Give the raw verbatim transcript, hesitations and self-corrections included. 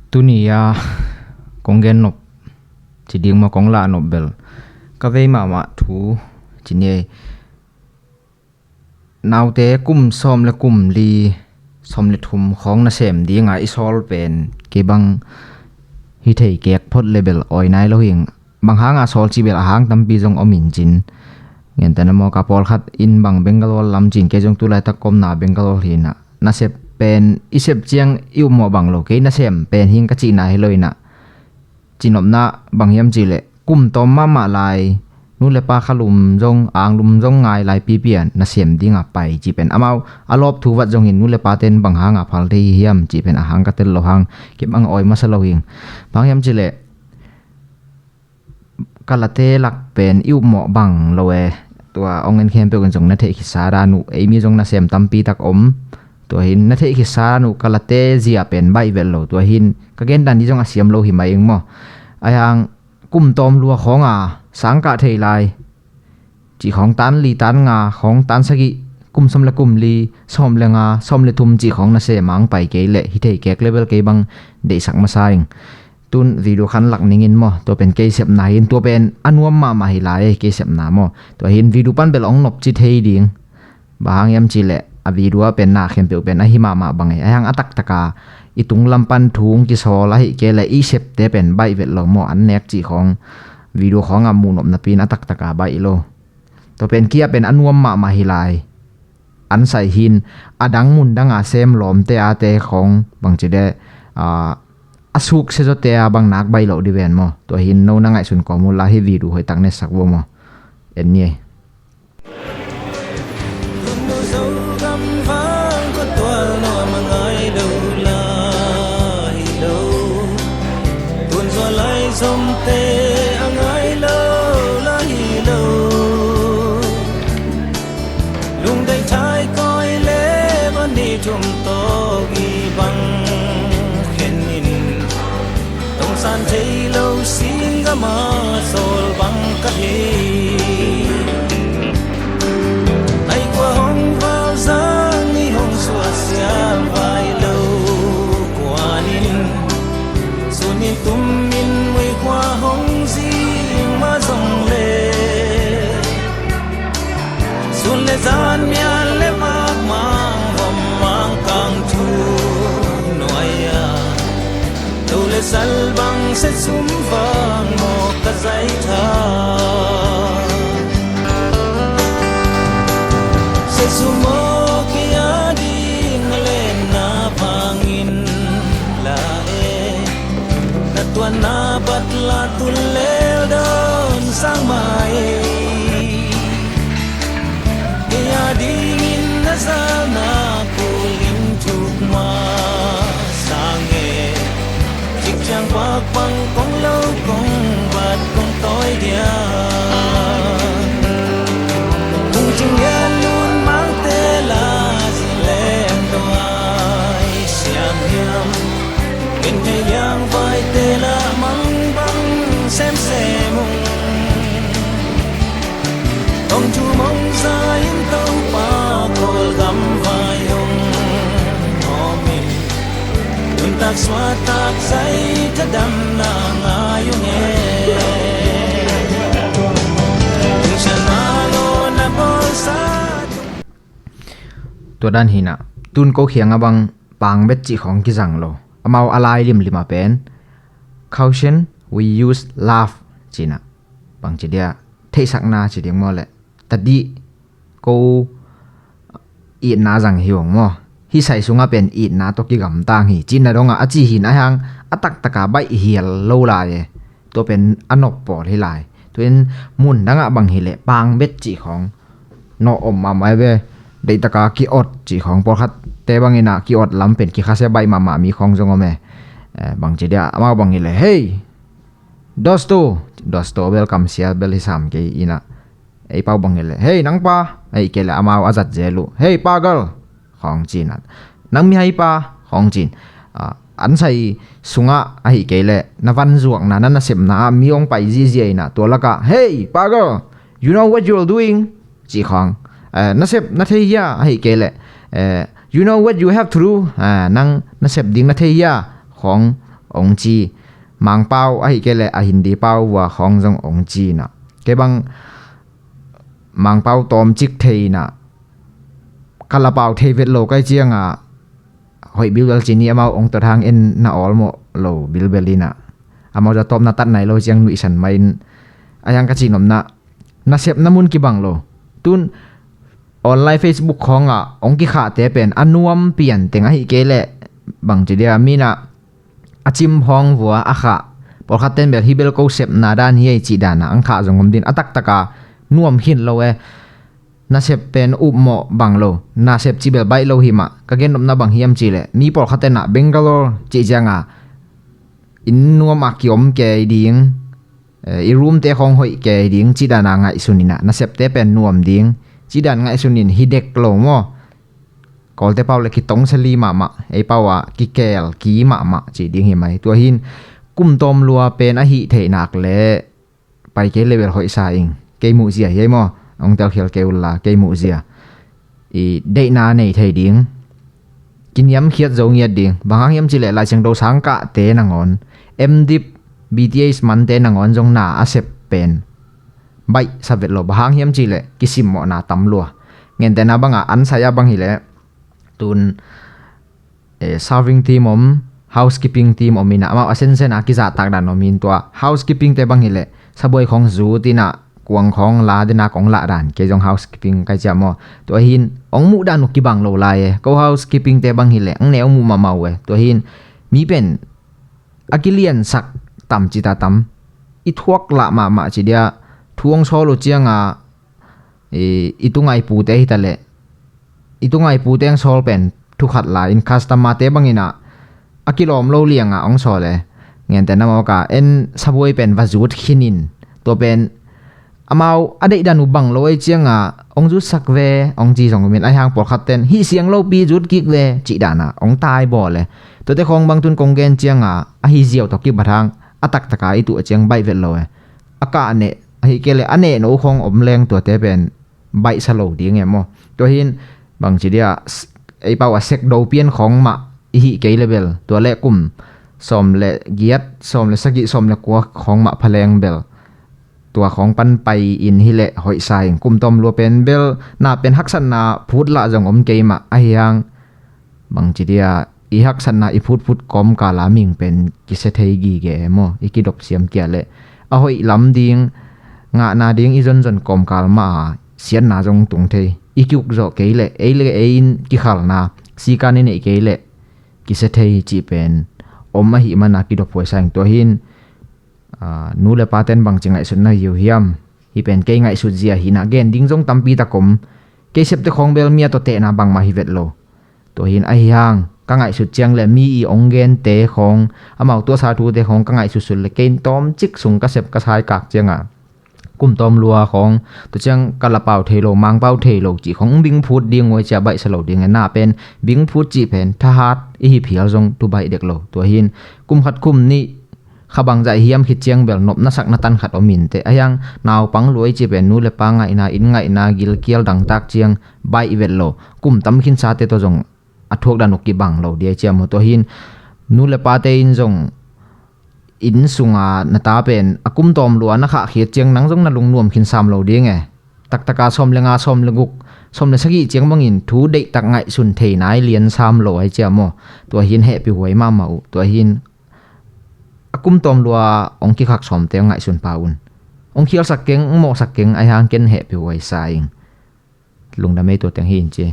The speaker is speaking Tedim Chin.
Tuni a kong gen nop ci ding maw, kong lah nop bel ka vei mahmah thu ci ni ei. Naute kum sawm le kum li, sawm le thum khawng nasem dinga i sawl pen kei bang hi thei kek phot le bel awi nai lo hing. Bang hanga sawl ci bel a hang tampi zong om in cin. Ngentana maw, ka pawlkhat in bang Bangalore lam cin, kei zong tulaitak ka omna Bangalore hi inah. Nasep pen i sep ciang i upmawh bang lo, kei nasem pen hing ka cihna hi lo inah. Cinopna bang hiam cihleh kum tawm mahmah lai, nu le pa kha lum zong, ang lum zong ngai lai pipi a nasem dinga pai ci pen amau a lawp thu vat zongin nu le pa ten bang hanga phal thei hi hiam ci pen a hang ka tel lo hang, kei bang awi masa lo hing. Bang hiam cihleh ka late lak pen i upmawh bang lo e. Tua ong en khempeuh in zong na theih khitsa dan uh, ei mi zong nasem tampi tak om. Tua hin na theih khitsa dan uh, ka late zia pen baih vet lo. Tua hin ka gen dan hi zong a siam lo hi mai ing maw. Ahi hang kum tawm lua khawnga sang kah thei lai cih khawng, tan li, tan nga khawng, tan sagih, kum sawm le kum li, sawm le nga, sawm le thum cih khawng nasem a ong pai kei leh hi thei kek le bel kei bang deihsak masa ing. Tun video khan lak ningin maw, tua pen kei sepna hi in, tua pen a nuam mahmah hi lai, kei sepna maw. Tua hin video pan bel ong nop ci thei ding. Bang hang hiam cihleh a video a pen na khempeuh pen ahi mahmah bang e. Ahi hang a taktaka i tunglam pan thu ong kisawl ahih kei leh i septe pen baih vet lo maw, an nek cih khawng, video khawng a muh nop napi in a taktaka baih lo. Tua pen kia pen a nuam mahmah hi lai. An sai hin a dang mun danga sem lawmte ate khawng bangci de, a, a suk se zawte a bang nak baih loh di ven maw. Tua hin no na ngaihsun kawm uh la, hi video hoih tak netsak vua maw. En ni ei. Tun nu Zogam vang khuatual nuam a ngai lo lai lo. Tun zual lai zomte a ngai lo lai lo. Lungdai thai koi le mani thum tawh i bang khen in. Tongsan thei lo singgam a sawl bang ka hi. Ai kua hong val zang i hong suah siam vai lo kuan in. Sun i tum in mui kua hong zing mah zong le. Sun le zan mial le mak mang vom mang kang thu nuai a. To le sal bang se sum vang mawk ka zai tha. Se sum mawk i a ding a lenna vangin la e. Na tuanna bat la tul lel dawn sang mai. Kei a dingin na zalna kulin thuk ma sang e. Cikciang pakpang kong lo kong bat kong tawi dia. Kung cing lian lun mangte la zilem tua i siam hiam. Ken hei liang vaite la mangbang semsem ung. Tong thu mong za in Topa Kawlgam vai hong om in. Nuntak suahtak zai thadamna ngai ung e. Tung sian mah lo na bawlsa. Tua dan hinah tun ko khiang a bang pangbet cih khawng kizang lo. Amau a lai limlim a pen caution, we use love cinah. Bang ci dia, theihsakna ci ding maw le. Tadih ko itna zang hi ung maw. Hih sai sungah pen itna tawh kigamtang hi. Cinah dongah a ci hin a hang a taktaka baih hial lo lai e. Tua pen a nop pawl hi lai. Tuin mun dangah bang hileh pangbet cih khawng nawh om mahmah e ve. Deihtaka ki-ot cih khawng, pawlkhatte banginah ki-ot lam pen kikhasia baih mahmah mi khawng zong om e. Eh, bang ci dia amau bang hileh, "Hei, dosto, dosto bel kamsia bel hi sam kei inah." Ei pau bang hileh, "Hei, nang pa," ahi kei leh amau a zat zel uh, "Hei, pa gal," khawng cinah, "Nang mihai pa," khawng cin. Ah, an sai sungah ahi kei leh na vanzuakna, na nasepna ah mi hong pai zihziah inah tua lakah, "Hei, pa gal, you know what you're doing?" cih khawng. Eh, nasep na thei hia ahi kei leh, eh, "You know what you have to do?" Ah, nang nasep ding na thei hia khawng ong ci. Mangpau ahi kei le a Hindi pau vua khawng zong ong ci inah. Kei bang Mangpau tawmcik thei inah ka lapau thei vet lo kai cianga hoih bilbel ci ni amau ong tot hang en na awlmawh lo bilbel inah. Amau za tawpna tat nai lo ciang nuihsan mai in a hiang ka cihnopna nasepna mun kibang lo. Tun online Facebook khawngah ong kikhahte pen a nuam pian teng ahi kei leh bang ci dia minah a cim phawng vua a khah. Pawlkhat ten bel hi bel ko sepna dan hi ei cih dana ang khah zong om din a taktaka nuam khin lo e. Nasep pen upmawh bang lo, nasep cih bel baih lo hi mah. Ka gennopna bang hiam cih leh mi pawlkhat tenah Bangalore cih cianga inn nuam a kiom kei ding, i room te khawng hoih kei ding cih dana ngaihsun inah nasepte pen nuam ding cih dan ngaihsun in hi dek lo maw? Kawlte pau le kitong sali mahmah, ei pau ah kikel ki mahmah cih ding hi mai. Tua hin kum tawm lua pen ahi theihnak le pai kei level hoihsa ing. Kei muhzia hi ei maw? Ong telkhial kei unla kei muhzia. I deihna nei thei ding, kiniamkhiat zo ngiat ding. Bang hang hiam cih leh Lai Siangtho sangkahte nangawn, M Div, B T H mante nangawn zong na a sep pen baih sa vet lo. Bang hang hiam cih leh kisimmawhna tam lua. Ngentehna banga an saya bang hi leh tun serving team om, housekeeping team om inah amau a sensen a kizahtak dan om in tua housekeeping te bang hi leh sabuai khawng zut inah kuang khawng la dena kong lah dan kei zong housekeeping kai ciah maw? Tua hin ong muh dan uh kibang lo lai e. Ko housekeeping te bang hi leh ang ne ong muh mahmah uh e. Tua hin mi pen a kiliansak tam cita tam i thuak lah mahmah ci dia thu ong sawl uh cianga i tungai pute hita leh i tungai pute ang sawl pen thukhat lai in customer te bang inah a kilawm lo lianga ong sawl e. Ngentehna mawka en sabuai pen va zut khinin tua pen amau a deihdan uh bang lo ei cianga ong zutsak ve ong ci zong umin a hiang pawlkhat ten hih siang lopi zut kik ve cih dana ong tai bawl e. Tuate khawng bang tun kong gen cianga ahi ziau tawh kibat hang a taktaka i tuh a ciang baih vet lo e. A kah neh ahi kei le a neh no khawng om leng tuate pen baihsa lo ding e maw? Tua hin bang ci dia ei pau a sek do pian khawng mah i hih kei le bel tua le kum sawm le giat, sawm le sagih, sawm le kua khawng mah phaleng bel tua khawng pan pai in hi leh hoihsa in. Kum tawm lua pen bel na pen haksatna phut lah zong om kei mah a hiang bang ci dia i haksatna i phutphut kawmkala ming pen kisia thei gige e maw? I kidop siam kia leh a hoih lam ding ngahna ding i zonzon kawmkal mah a siatna zong tung thei. I kiuk zawh kei leh ei le ei in kikhalna sikan i neih kei leh kisia thei cih pen om ahih mana kidop huai sa ing. Tua hin nu le pa ten bangci ngaihsutna hi uh hiam? Hi pen kei ngaihsut zia hi na gen ding zong tampi tak om. Kei septe khawng bel mi a tawtehna bangmah hi vet lo. Tua hin ahi hang ka ngaihsut ciang le mi i ong gente khawng amau tuahsa thute khawng ka ngaihsutsut le kei in tawmcik sung ka sep ka sai kak cianga kum tawm lua khawng tua ciang ka lapau thei lo, mangpau thei lo cih khawng bingphut ding uai cia baihsa lo ding e. Na pen bingphut cih pen thahat i hi phial zong tu baih dek lo. Tua hin kum khat kum nih kha bangzah hiam khit ciang bel nopna sakna tan khat om inteh. A hiang naupang luai ci pen nu le pa ngaihna, inn ngaihna, gilkial dangtak ciang baih vet lo. Kum tam khinsate tawh zong a thuak dan uh kibang lo dia ciam uh. Tua hin nu le pate in zong inn sunga na ta pen a kum tawm lua na khah khiat ciang nang zong na lungnuam khinsam lo ding e. Taktaka sawm le nga, sawm le guk, sawm le sagih ciang bangin thu deihtak ngaihsun thei nai lian sam lo ai ciam uh. Tua hin hehpih huai mahmah uh. Tua hin a kum tawm lua ong kikhak sawmte ong ngaihsun pa un. Ong khialsak keng, ong mawhsak keng, ai hang ken hehpih huai sa ing. Lungdam ei tua teng hi in ci.